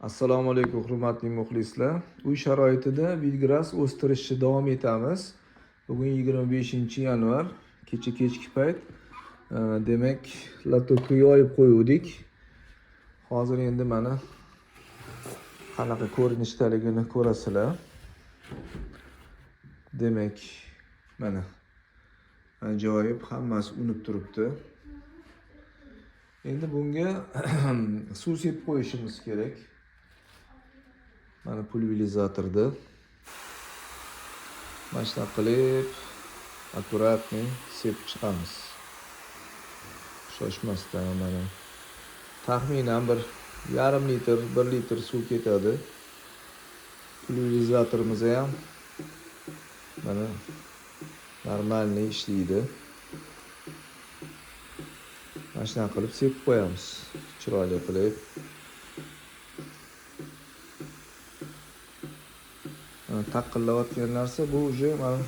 Assalomu alaykum, hurmatli muxlislar. Uy sharoitida vidgras o'stirishni davom etamiz. Bugun 25-yanvar, kecha kechki payt. Demak, latokka yoyib qo'yuvdik. Hozir endi mana qanaqa ko'rinishdaligini ko'rasizlar. Demak, mana ajoyib hammasi unib turibdi. Endi bunga suv sepib qo'yishimiz kerak. Mana pulverizatorda mana shunaqa qilib akkuratniy sepib chiqamiz. Shoshmasdan mana taxminan bir yarim litr, 1 litr suv ketadi. Pulverizatorimiz ham mana normalniy ishlaydi. Mana shunaqa qilib sepib qo'yamiz. Chiroyli qilib. Taqillayotgan narsa bu уже mana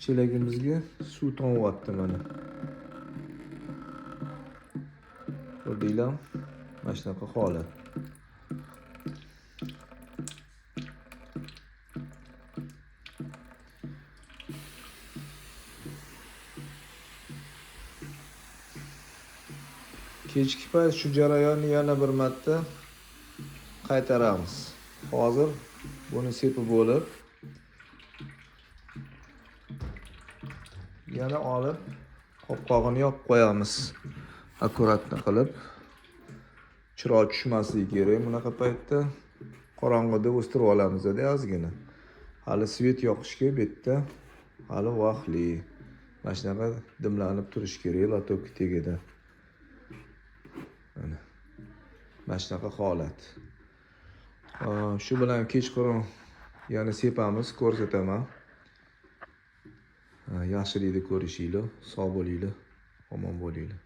chelagimizga suv tomyapti mana. Ko'rdinglar? Mana shunaqa holat. Kechki payt shu jarayonni yana bir marta qaytaramiz. Hozir buni sepib bo'lib yana olib qopqog'ini yopib qo'yamiz. Akkuratni qilib. Chiroq tushmasligi kerak bunaqa paytda. Qorong'ida o'stirib olamiz-da ozgina. Hali svet yoqishga bu yerda hali vaqtli. Mana shunaqa dimlanib turishi kerak latok tagida. Mana. Mana shunaqa holat. Shu bilan kechqurun yana sepamiz, ko'rsataman. Yaxshilikda ko'rishinglar, sog' bo'linglar, omon bo'linglar.